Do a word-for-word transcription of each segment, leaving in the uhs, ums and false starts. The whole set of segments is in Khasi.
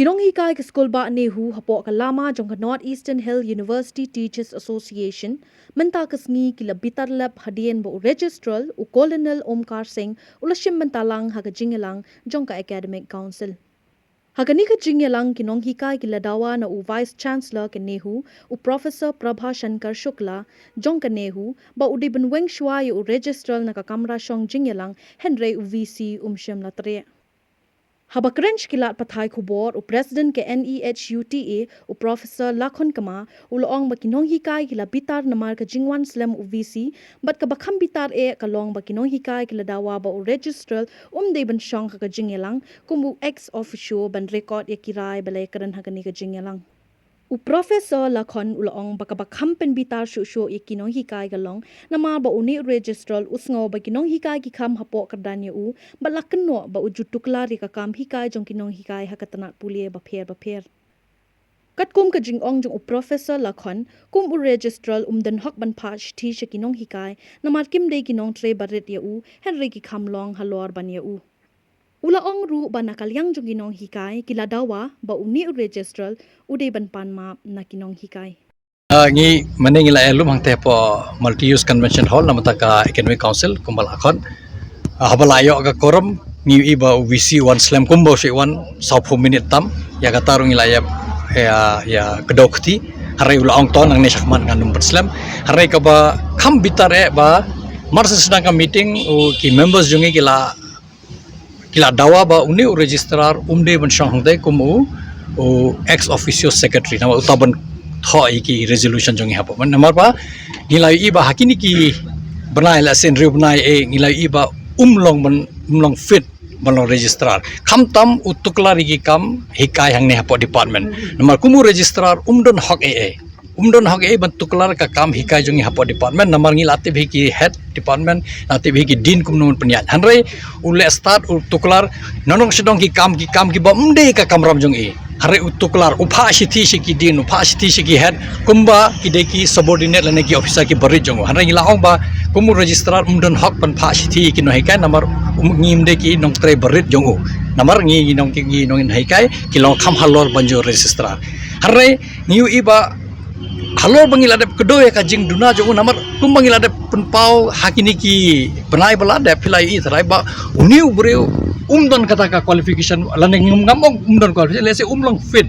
Ki nonghikai ka skul bah NEHU hapoh ka lama jong ka North Eastern Hill University Teachers Association mynta ka sngi ki la bitar lep hadien ba u Registrar u Colonel Omkar Singh u la shim bynta lang ha ka jingïalang jong ka Academic Council. Ha kane ka jingïalang ki nonghikai ki la dawa na u Vice Chancellor ka NEHU, u Professor Prabha Shankar Shukla jong ka NEHU, ba u dei ban weng shuwa ïa u Registrar na ka kamra shong jingïalang, hynrei u VC um shym la treh. Haba kren sha ki lad pathai khubor u President ka NEHUTA, u Professor Lakhon Kma, u la ong ba ki nonghikai ki la bitar namar ka jingwan slem u VC, bad kaba kham bitar eh ka long ba ki nonghikai ki la dawa ba u Registrar um dei ban shong ha ka jingïalang kum u ex officio ban record ïa ki rai ba la ïakren ha kane ka jingïalang. U Professor Lakhon u la ong ba kaba kham pynbitar shuh shuh ïa ki nonghikai ka long namar ba une u Registrar u sngew ba ki nonghikai ki kham hapoh kyrdan ïa u, bad la kynnoh ba u ju tuklar ïa ka kam hikai jong ki nonghikai ha ka tnat pule bapher bapher. Katkum ka jingong jong u Professor Lakhon, kum u Registrar um don hok ban phah shithi sha ki nonghikai namar kim dei ki nongtrei barit ïa u, hynrei ki kham long halor ban ïa u. U la ong ruh ba na ka liang jong ki nonghikai ki la dawa ba une u Registrar u dei ban pan map na ki nonghikai. Ah, ngi, mynne ngi la ïalum hangta hapoh Multi Use Convention Hall namar ka Academic Council kumba la khot. Ah, haba la ïoh ka quorum ngi ïohi ba u VC u wan slem kumba u shu wan sawphew minit tam. Ïa kata ruh ngi la ïa, ïa, ïa kdew kti. Hynrei u la ong to nangne shakhmat ngan ym pat slem. Hynrei kaba kham bitar eh ba mar shu sdang ka meeting u ki members jong ngi ki la ki la dawa ba une u Registrar um dei ban shong hangta kum u, u ex officio secretary namar uta ban thoh ïa ki resolution jong ngi hapoh. Namar ba ngi la ïohi ba ha kine ki bnai la shen riew bnai eh ngi la ïohi ba um long ban, um long fit ban long Registrar. Khamtam u tuklar ïa ki kam hikai hangne hapoh department. Namar kum u Registrar um don hok eh eh. Um don hok eh ban tuklar ka kam hikai jong ngi hapoh department namar ngi la tip hi ki head department, la tip hi ki dean kumno ban pynïaid. Hynrei u leh start u tuklar nongshong shnong ki kam, ki kam kiba um dei ka kamram jong i. Hynrei u tuklar, u phah shithi sha ki dean, u phah shithi sha ki head kumba ki dei ki subordinate lane ki officer ki barit jong u. Hynrei ngi la ong ba kum u Registrar um don hok ban phah shithi ki nonghikai namar um, ngim dei ki nongtrei barit jong u. Namar ngi, ngi nong, ngi nonghikai ki long kham halor ban jur Registrar. Hynrei ngi ïohi ba halor ba ngi la dep kdew ïa ka jingduna jong u namar kumba ngi la dep pynpaw ha kine ki bnai ba la dep phi la ïohi tharai ba une u briew um don kata ka qualification lane ngam ong um don qualification, lehse um long fit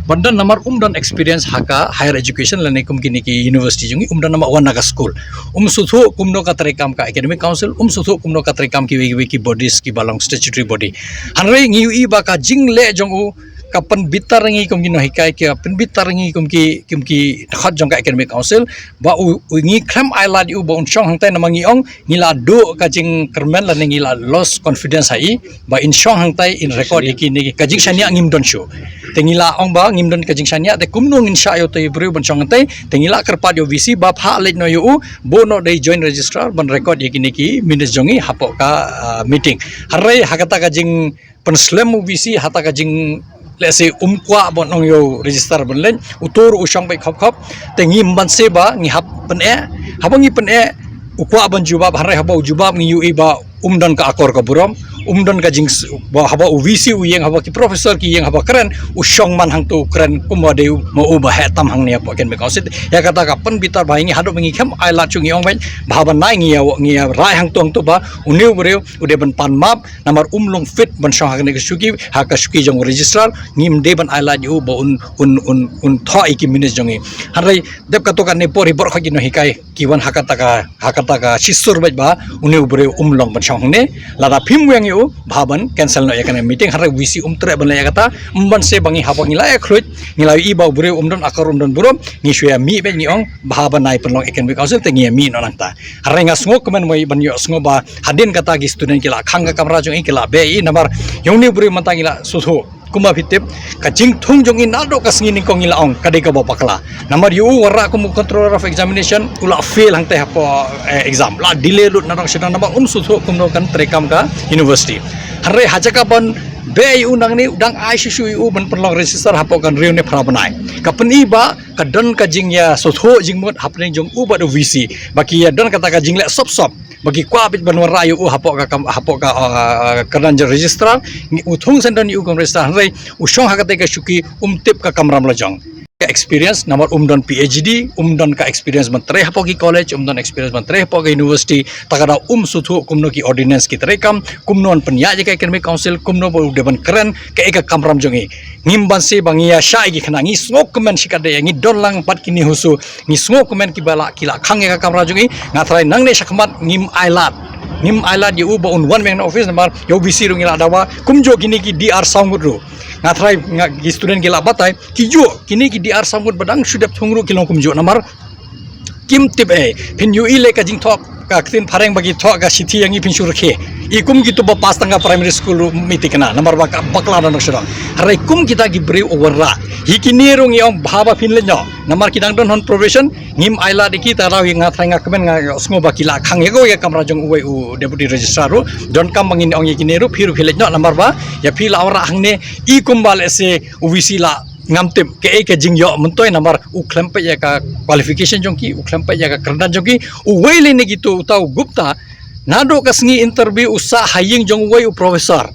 ban don namar um don experience ha ka higher education lane kum kine ki university jong ngi um don namar wan na ka school. Um sngewthuh kumno ka treikam ka Academic Council, um sngewthuh kumno ka treikam kiwei kiwei ki bodies kiba long statutory body. Hynrei ngi ïohi ba ka jingleh jong u ka pynbitar ngi kum ki nonghikai, ka pynbitar ngi kum ki, kum ki dkhot jong ka Academic Council ba u, u ngi khlem ai lad ïa u ba un shong hangta namar ngi ong ngi la duh ka jingkyrmen lane ngi la lost confidence ha i ba in shong hangta in record ïa kine, ka jingshaniah ngim don shuh. Te ngi la ong ba ngim don ka jingshaniah te kumno ngin shah ïa uta u briew ban shong hangta, te ngi la kyrpad ïa u VC ba phah leit noh ïa u, buh noh da i Joint Registrar ban record ïa kine ki minutes jong ngi hapoh ka, ah, meeting. Hynrei ha kata ka jing pynslem u VC ha kata ka jing, lehse um kwah ban ong ïa u Registrar ban leit, uto ruh u shong beit khop khop. Te ngim banse ba ngi hap pyneh, haba ngi pyneh u kwah ban jubab, hynrei haba u jubab ngi ïohi ba um don ka akor ka burom, um don ka jing, ba haba u VC u ïeng, haba ki professor ki ïeng, haba kren u shong man hangto u kren kumba dei u, ma u ba heh tam hangne hapoh Academic Council. Ïa kata ka pynbitar ba ngi haduh ba ngi khlem ai lad shuh ngi ong beit ba haba nai ngi ïa, ngi ïa rai hangto hangto ba une u briew u dei ban pan map namar um long fit ban shong ha kane ka shuki, ha ka shuki jong u Registrar, ngim dei ban ai lad ïa u ba un, un, un, un thoh ïa ki minutes jong ngi. Hynrei dep katto katne por hi baroh ki nonghikai ki wan ha kata ka, ha kata ka shisur beit ba une u briew um long ban shong hangne. Lada phim weng ïa u ba ban cancel noh ïa kane meeting, hynrei VC um treh ban leh ïa kata. Ym banse ba ngi haba ngi la ïa khluit ngi la ïohi ba u briew um don akor um don burom, ngi shu ïa mih beit ngi ong ba haba nai pynlong Academic Council te ngi ïa mih noh nangta. Hynrei nga sngewkmen mo ban ïohsngew ba hadien kata ki student ki la khang ka kamra jong i, ki la beh i namar ïa une u briew mynta ngi la sngewthuh. Kumba phi tip ka jingthung jong i naduh ka sngi nyngkong ngi la ong ka dei kaba bakla. Namar ïa u wanrah kum u controller of examination u la fail hangta hapoh, eh, exam. La delay lut na dong sha dong namar um sngewthuh kumno kan treikam ka university. Hynrei ha jaka ban beh ïa u nangne u dang ai shuh shuh ïa u ban pynlong register hapoh kan riew ne phra bnai. Ka pyni ba ka don ka jingïasngewthuh jingmut hapdeng jong u bad u VC ba ki ïa don kata ka jingleh sop sop. ba ki kwah beit ban wanrah ïa u hapoh ka kam, hapoh ka, uh, kyrdan jong registrar. Ngi, u thung shen don ïa u kum registrar, hynrei u shong ha katei ka shuki, um tip ka kamram lajong. Ka experience, namar um don P H D, um don ka experience ban trei hapoh ki college, um don experience ban trei hapoh ka university, ta ka daw um sngewthuh kumno ki ordinance ki treikam, kumno ban pynïaid ïa ka academic council, kumno ba u dei ban kren, kaei ka kamram jong ngi. Ngim banse ba ngi ïa shah ïa ki khynnah, ngi sngewkmen shikatdei, ngi don lang bad kine husu, ngi sngewkmen kiba lah, ki lah khang ïa ka kamram jong ngi. Nga tharai nangne shakhmat ngim ailad, ngim ailad ïa u ba un wan biang na office, namar ïa u V C ruh ngi lah dawa, kumjuh kine ki D R saw ngut ruh. Nga tharai nga, ki student ki lah batai, ki juh, kine ki D R saw ngut ba dang shu dep thung ruh ki long kumjuh, namar kim tip ei. Phin ïohi leh ka jingthoh ka ktien phareng ba ki thoh ka shithi ïa ngi, phin shu rkhie. I kum kito ba pass tang ka primary school ruh mih thikna, namar ba ka bakla da nongshong. Hynrei kum kita ki briew u wanrah, hi kine ruh ngi ong bha ba phin leit noh, namar ki dang don hon probation. Ngim ailad ïa ki, ta ka daw ïa nga tharai, nga kmen, nga sngew ba ki lah khang ïa ko ïa ka kamram jong uwei u deputy registrar ruh. Donkam ba ngin ong ïa kine ruh, phi ruh phi leit noh, namar ba ïa phi lah wanrah hangne, i kum ba lehse u V C lah, ngam tip kaei ka jingïoh myntoi, namar u khlem peit ïa ka qualification jong ki, u khlem peit ïa ka kyrdan jong ki. Uwei lei na kito, uta u Gupta, naduh ka sngi interview u sah ha ïing jong uwei u professor.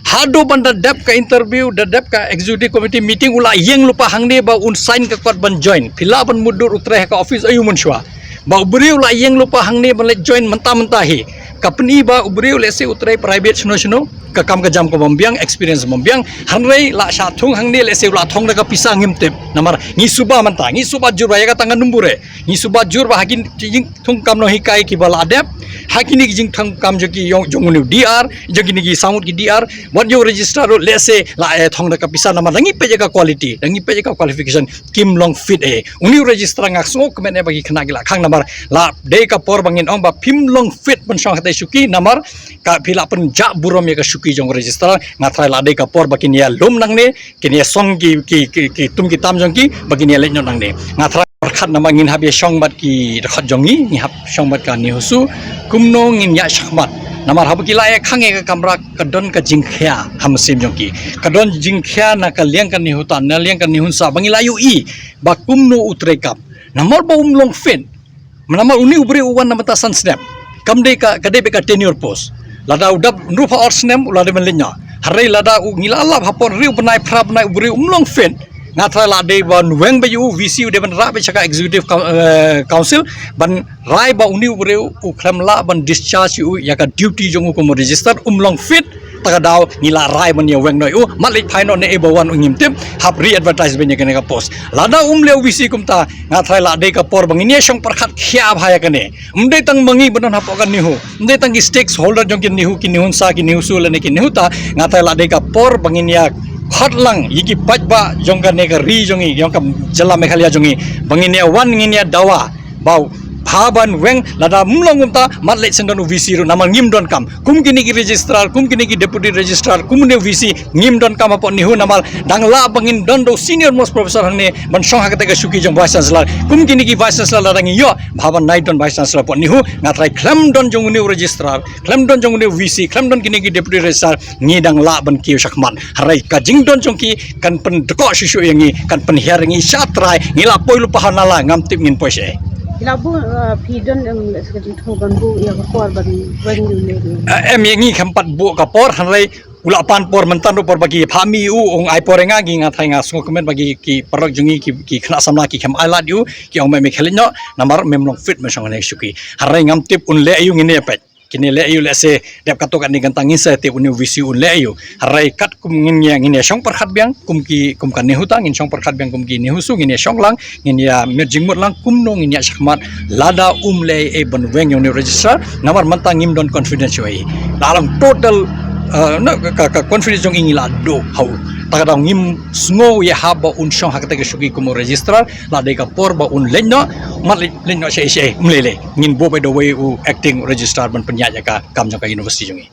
Haduh ban da dep ka interview, da dep ka executive committee meeting, u la ïeng lypa hangne ba un sign ka kot ban join. Phi lah ban mutdur u trei ha ka office aiu mynshuwa. Ba u briew u la ïeng lypa hangne ban leit join mynta mynta hi. Ka pyni ba u briew lehse u trei private shano shano, ka kam ka jam ka bym biang, experience bym biang. Hynrei la shah thung hangne, lehse u la thong da ka pisa, ngim tip. Namar ngi suba mynta, ngi suba jur ba ïa kata ngan ym bure. Ngi suba jur ba ha ki jingthung kam nonghikai kiba la dep, ha kine ki jingthung kam jong ki, jong, jong une u D R, jong kine ki saw ngut ki D R, wat ïa u registrar ruh lehse la, eh, thong da ka pisa, namar da ngi peit ïa ka quality, da ngi peit ïa ka qualification, kim long fit ei. Une u registrar nga sngewkmen ei ba ki khynnah ki lah khang, namar la dei ka por ba ngin ong ba phim long fit ban shong hatei shuki, namar ka phi lah pynjah burom ïa ka shuki jong u registrar. Nga tharai la dei ka por ba kin ïa lum nangne, kin ïa song ki, ki, ki, ki tum ki tam jong ki, ba kin ïa leit noh nangne. Nga tharai pyrkhat namar ngin hap ïa shong bad ki dkhot jong ngi, ngi hap shong bad ka NEHUSU, kumno ngin ïa shakhmat. Namar haba ki lah ïa khang ïa ka kamra, ka don ka jingkhia ha mynsiem jong ki. Ka don jingkhia na ka liang ka NEHUTA, na liang ka NEHUNSA, ba ngi lah ïohi ba kumno u treikam. Namar ba um long fit. Namar une u briew u wan na bynta san snem. Kam dei ka, ka dei beit ka tenure post. Lada u dap hynriewphew ar snem, u la dei ban leit noh. Hynrei lada u, ngi la lap hapoh hynriew bnai, phra bnai, u briew um long fit. Nga tharai la dei ban weng beit ïa u, V C u dei ban rah beit sha ka executive coun-, eh, council, ban rai ba une u briew u khlem lah ban discharge ïa u ïa ka duty jong u kum u registrar, um long fit. Ta ka daw ngi lah rai ban ïa weng noh ïa u, mat leit phai noh ne ei ba wan u ngim tip, hap re-advertise beit ïa kane ka post. Lada um leh u V C kumta, nga tharai la dei ka por ba ngin ïa shong pyrkhat khia bha ïa kane. Ym dei tang ma ngi ba don hapoh ka NEHU, ym dei tang ki stakeholder jong ki NEHU, ki NEHUNSA, ki NEHUSU lane ki NEHUTA, nga tharai la dei ka por ba ngin ïa khot lang ïa ki paidbah jong kane ka ri jong ngi, jong ka jylla Meghalaya jong ngi, ba ngin ïa wan, ngin ïa dawa ba u bha ban weng. Lada ym long kumta, mat leit shen don u V C ruh, namar ngim donkam. Kum kine ki registrar, kum kine ki deputy registrar, kum une u V C, ngim donkam hapoh NEHU, namar dang lah ba ngin don da u senior most professor hangne ban shong ha katei ka shuki jong vice chancellor. Kum kine ki vice chancellor lada ngi ïoh, bha ban nai don vice chancellor hapoh NEHU. Nga tharai khlem don jong une u registrar, khlem don jong une u V C, khlem don kine ki deputy registrar, ngi dang lah ban kiew shakhmat. Hynrei ka jingdon jong ki kan pyndkoh shuh shuh ïa ngi, kan pynhiar ïa ngi sha trai, ngi la poi lypa ha nala, ngam tip ngin poi shaei. Ki la buh, uh, phi don, em, ka jingthmu ban buh ïa ka por ban, ban ïa une u. Eh, em, ïa ngi khlem pat buh ka por, hynrei u la pan por mynta ruh, por ba ki phah mih ïa u, ong ai por ïa nga, ngi, nga tharai, nga sngewkmen ba ki, ki paralok jong ngi, ki, ki khynnah samla ki khlem ailad ïa u, ki ong me, me khie leit noh, namar mem long fit ban shong hangne shuki. Hynrei ngam tip un leh aïu, ngin ïa peit. Kine leh aïu, lehse dep katto katne kynta, ngin sa tip une u V C un leh aïu. Hynrei katkum ngin ïa, ngin ïa shong pyrkhat biang kum ki, kum ka NEHUTA, ngin shong pyrkhat biang kum ki NEHUSU, ngin ïa shong lang, ngin ïa miet jingmut lang kumno ngin ïa shakhmat lada um leh ei ban weng ïa une u registrar. Namar mynta ngim don confidence shuh ei. La long total, eh, na ka, ka confidence jong ngi la duh ha u. Ta ka daw ngim sngew ïahap ba un shong ha katei ka shuki kum u registrar. La dei ka por ba un leit noh, mat leit, leit noh shaei shaei, ym lei lei. Ngin buh beit da uwei u acting registrar ban pynïaid ïa ka kam jong ka university jong ngi.